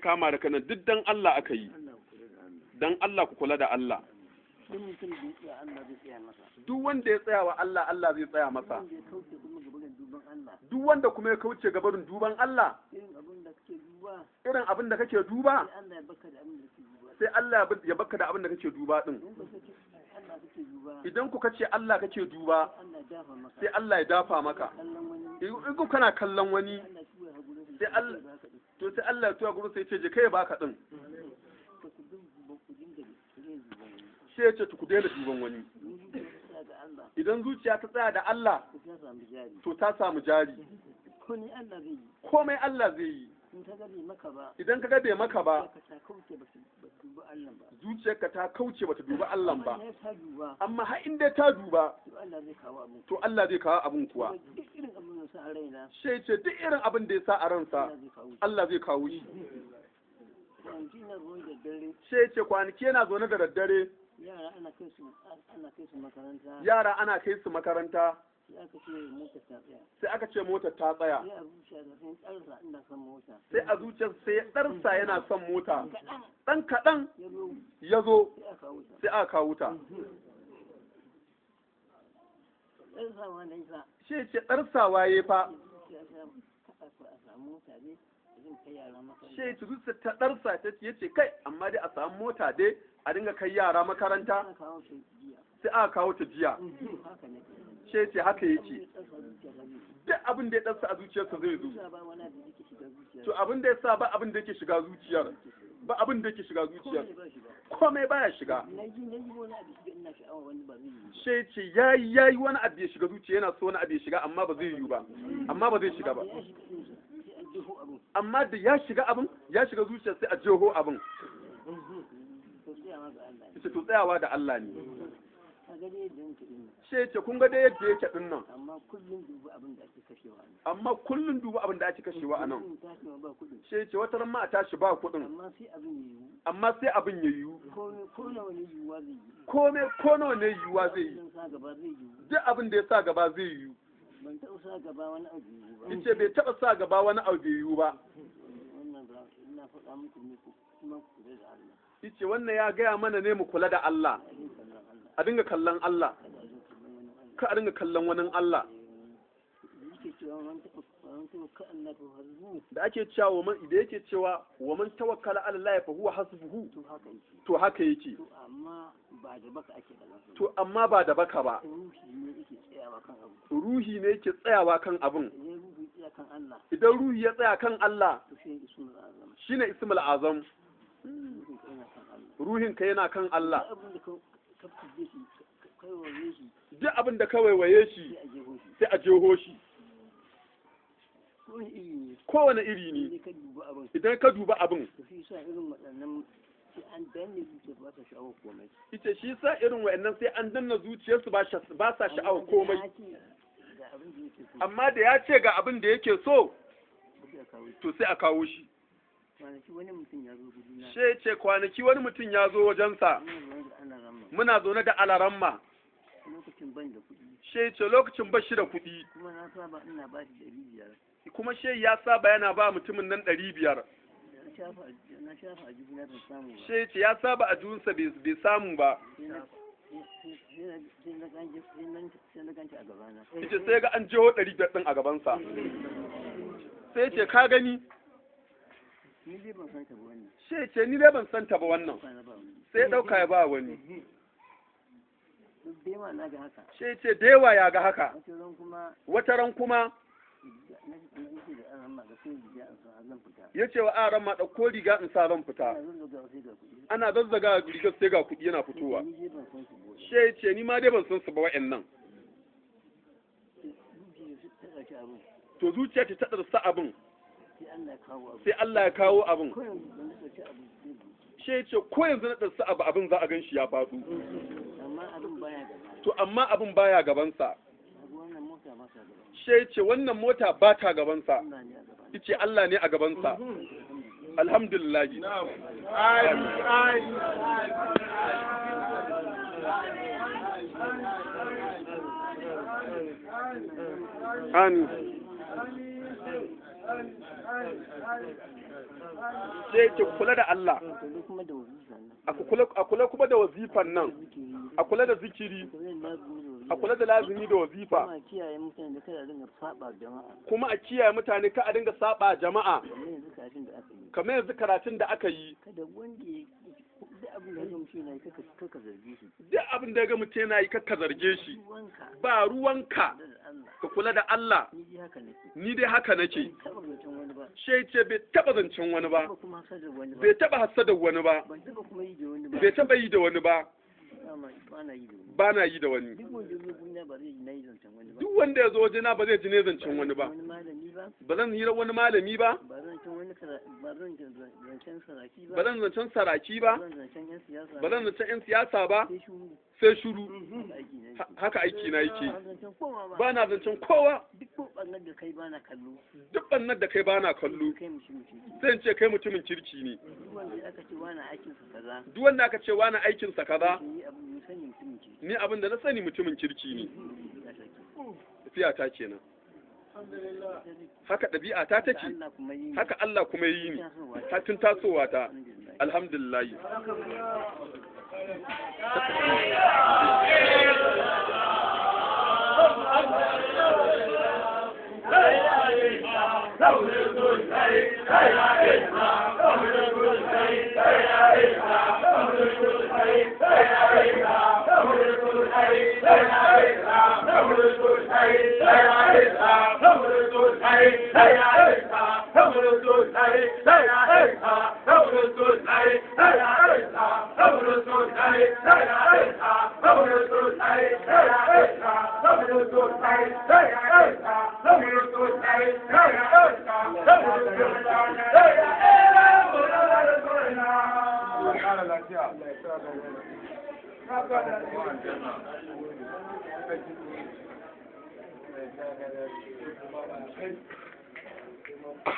kama da kanan duk dan Allah aka yi. Allah ku kula da Allah. Dan Allah ku kula da Allah. Duk mutum da ya tsaya Allah zai tsaya masa. Duk wanda ya tsaya wa Allah, Allah zai tsaya masa. Wanda ya kauce kuma gaban duban Allah. Duk wanda kuma ya kauce gabarin duban Allah, Irin abin da kake duba, irin abin da kake duba, sai Allah ya baka da abin da kake duba. sai Allah ya baka da abin da kake duba din. In ba kake Allah kake duba, Idan kuka ce Allah kake duba, sai Allah ya dafa maka. sai Allah ya dafa maka. Kallon wani, In ku kana kallon wani, Allah ya tura gurin Sai Allah- ya baka din. to sai Allah ya tura gurin sai ya ce je kai ya baka din. Ba ku duba ku dinga yin duban wani. Sai ya ce ku daina duban wani. In zuciya ta tsaya ga Allah, Idan zuciya ta tsaya da Allah, to ta samu jari. to ta samu jari. Ko ni Allah zai yi, Komai Allah zai yi. in ka ga bai maka ba, Idan ka ga bai maka ba, ka ta kauce ba duba Allah ba. zuciyarka ta kauce bata duba Allah ba. Amma ya ta duba, Amma har in dai ta duba, to Allah zai kawo abin. to Allah zai kawo abin kuwa. Kuma duk irin abin da sa a raina, Sai ce duk irin abin da ya sa a ransa, Allah zai kawo shi. Allah zai kawo shi. Yanzu ina zuwa da dare, Sai ce kwanaki yana zaune da daddare, yara ana kai su ana kai su makaranta, yara ana kai su makaranta, sai aka ce mota ta tsaya. sai aka ce motar ta tsaya. Sai a zuciya ta sai tsarsa ina son mota. Sai a zuciyarsa sai ya ɗarsa yana son mota. Kaɗan Ɗan kaɗan ya zo ya zo sai aka kawo ta. sai aka kawo ta. Tsarsawa na isa. Sai ce ɗarsawa ya fa. Zuciya ta kaɗa ko a samu mota ne zan kai yara makaranta. Sai ce zuciyar ta ɗarsa ta ce yace kai amma dai a samu mota dai a dinga kai yara makaranta, Aka kawo ta jiya. sai aka kawo ta jiya. Haka ne. Sai ce haka yake. Tsarsa zuciya ta biyu. Duk abin da ya ɗarsa a zuciyarsa zai zo. Zuciya ba wani abu da yake shiga zuciya. To abin da ya sa ba abin da yake shiga zuciyar, ba abin da yake shiga zuciyar, Komai ba shi ba. komai baya shiga. Na ji na yi wani abu shiga ina sha'awa wani ba zai yi ba. Sai ce yayi yayi wani abu ya shiga zuciya yana so wani abu ya shiga amma ba zai yiwu ba, amma ba zai shiga ba. Ya shiga ɗin sai an jeho abin. Amma da ya shiga abin, ya shiga zuciyar sai a jeho abin. To tsayawa ga Allah ne. Yace to tsayawa da Allah ne. Ka ga dai yadda nake ɗin nan. Sai ce kun ga dai yadda yake din nan, Amma kullum duba abin da ake kashewa ne. amma kullun duba abin da ake kashewa a nan. Kullum tashi ma ba kuɗin. Sai ce wata ran ma a tashi ba kuɗin, Amma sai abin ya yiwu. amma sai abin ya yiwu. Komai ko nawa ne yiwuwa zai yi. Komai ko nawa ne yiwuwa zai yi. Abin sa gaba zai yiwu. Duk abin da ya sa gaba zai yiwu. Ban taɓa sa gaba wani abu yiwu ba. Yace bai taɓa sa gaba wani abu bai yiwu ba. Wannan ba ina faɗa muku ne ku kuma ku kula da Allah. Yace wannan ya gaya mana ne mu kula da Allah, A yin kallon Allah. a dinga kallon Allah, Kada a zo kallon wani Allah. ka a dinga kallon wani Allah. Yake cewa man taɓa man taɓa ka Allah fa hasbu Da ake cewa wa man da yake cewa wa man tawakkala ala Allah fa huwa hasbuhu, to haka yake. to haka yake. To amma ba da baka ake faɗa ba. To amma ba da baka ba, Ruhi ne yake tsayawa kan abu. ruhi ne yake tsayawa kan abin. Idan ruhi tsaya kan Allah Idan ruhi ya tsaya kan Allah, to shi ne ismul azam. shine ismul azam. Ruhin ka yana kan Allah. Ruhin ka yana kan Allah. Duk abin da ka fuje shi ka kaiwaye shi Duk abin da ka waiwaye shi sai a jeho shi. sai a jeho shi. Ko wani iri ne. Kowane iri ne. Sai ka duba abin. Idan ka duba abin, To shi yasa irin waɗannan sai an danne zuciya ba ta sha'awar komai. ita shi sa irin wa'annan sai an danna zuciyarsu ba sa sha'awar komai. Amma da ya ce ga abin da yake so Amma da ya ce ga abin da yake so, sai a kawo shi. to sai a kawo shi. Kwanaki wani mutum ya zo guduna. She ce kwanaki wani mutum ya zo wajensa, Ina zaune da ana rama. muna zaune da alaramma. Lokacin ban da kuɗi. She ce lokacin ba shi da kuɗi, Kuma na saba ina ba shi 500. kuma she ya saba yana ba mutumin nan 500. Na shafa na shafa a jikina ban samu ba. She ce ya saba a junsa bai samu ba. Sai na sai na ganci a gabana. Yace sai ga an jeho 500 ɗin a gabansa. Sai ce ka gani, Ni dai ban san ta ba wannan. she ce ni dai ban santa ba wannan. Kwana ba wani. Sai ya ɗauka ya ba wani. Duk dai ma na ga haka. She ce da yawa ya ga haka. Wata ran kuma Wata ran kuma na ce da an ma ga sai riga an san zan fita. ya ce wa aran ma ɗauko riga in sa zan fita. Ina zan ga sai ga kuɗi. Ana zazzaga rigar sai ga kuɗi yana fitowa. Ni dai ban san su ba. She ce ni ma dai ban san su ba wa'annan. Zuciya ta ɗauki abin. To zuciya ta taɗarsa abin, Sai Allah ya kawo abu. sai Allah ya kawo abin. Ko yanzu ban ɗauki abu zai zo. She ce ko yanzu na ɗarsa abu abin za a gan shi ya faɗo. Amma abin baya gaba. To amma abin baya gabansa. Kaga wannan mota ba ta gaba. She ce wannan mota ba ta gabansa. Allah ne a gaba. Yace Allah ne a gabansa. Alhamdulillah. Amin. Sai ce kula da Allah, Kula kuma da wazifa nan. a kula kuma da wazifan nan, Zikiri. a kula da zikiri, A kula da lazimi da wazifa. a kula da lazimi da wazifa, Kuma a kiyaye mutane da kada a dinga saba jama'a. Kuma a kiyaye mutane ka a dinga saba jama'a. Kamar yanzu karatun da aka yi. Kamar yanzu karatun da aka yi. Kada wanda ya duk abin da ya mutum yana yi kaka zarge shi. Duk abin da ya ga mutum yana yi kakka zarge shi. Ruwanka. Ba ruwanka. Da Allah. Ka kula da Allah. Ni dai haka nake. Ni dai haka nake. Ban taɓa zaton wani ba. Shai ce bai taba zancen wani ba. Ba kuma hasadar wani ba. Bai taba hassadar wani ba. Ban taɓa kuma yi da wani ba. Bai taba yi da wani ba. Dama ba na yi da wani. Ba na yi da wani. Duk wanda ya zo gurina ba zai ji na yi zancen wani ba. Duk wanda ya zo wajena ba zai ji ne zancen wani ba. Wani malami ba. Ba zan hira wani malami ba. Ba zan zancen wani ba zan zancen saraki ba. Ba zan zancen saraki ba. Ba zan zancen yan siyasa. Ba zan zancen 'yan siyasa ba. Sai shuru. Sai shuru. Haka aiki na yake. Haka aiki na yake. Ba zancen kowa ba. Ba na zancen kowa. Duk ko ɓangar da kai ba na kallo. Duk bannar da kai ba na kallo. Kai mutum kirki. Sai in ce kai mutumin kirki ne. Duk wanda aka ce wani aikinsa kaza. Duk wanda aka ce wani aikinsa kaza, Ni abu ne sani mutumin kirki. ni abin da na sani mutumin kirki ne. Ya sake. Tafiya ta kenan. Haka ɗabi'a ta take. Allah kuma yi. Haka Allah kuma yi ni. Tasowa. Ta tun tasowa ta. Alhamdulillah. Alhamdulillah. Thank you.